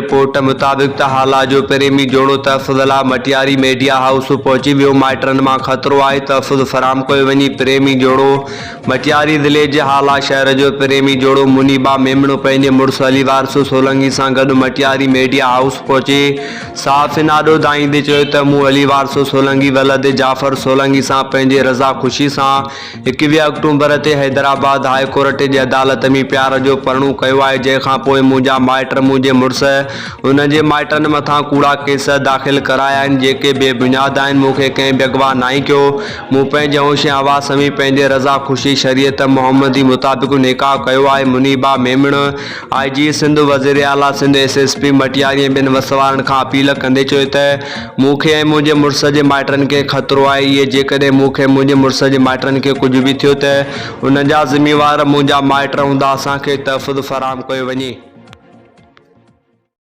Report مطابق ته هالا جو پريمي جوڙو تحفظ لاء مٽياري ميڊيا هائوس پهچي ويو، مائٽن مان خطرو آهي تحفظ فراهم ڪيو وڃي، پريمي جوڙو مٽياري ضلعي جي هالا شهر جو پريمي جوڙو منيبا ميمڻ پنهنجي مڙس علي وارث سولنگي سان گڏ مٽياري ميڊيا هائوس پهچي صحافين آڏو دانهيندي چيو ته مون علي وارث سولنگي ولد جعفر سولنگي سان پنهنجي رضا خوشي سان 21 آڪٽومبر تي حيدرآباد هاء ڪورٽ جي عدالت ۾ پيار جو پرڻو ڪيو آهي جنهن کان پوء منهنجا مائٽ منهنجي مڙس ان جي مائٽن مٿان ڪوڙا ڪيس داخل ڪرايا آهن جيڪي بي بنياد آهن مون کي ڪنهن به اغوا ناهي ڪيو مون پنهنجي هوش ۽ حواس ۾ پنهنجي رضا خوشي شريعت محمدي مطابق نڪاح ڪيو آهي منيبا ميمڻ آء جي سنڌ، وزيراعليٰ Sindh, S S P Matiari ۽ ٻين وس وارن کان اپيل ڪندي چيو ته مون کي ۽ منهنجي مڙس جي مائٽن کي خطرو آهي اهي جيڪڏهن مون کي منهنجي مڙس جي مائٽن کي ڪجهه به ٿيو ته ان جا ذميوار منهنجا مائٽ هوندا اسان کي تحفظ فراهم ڪيو وڃي.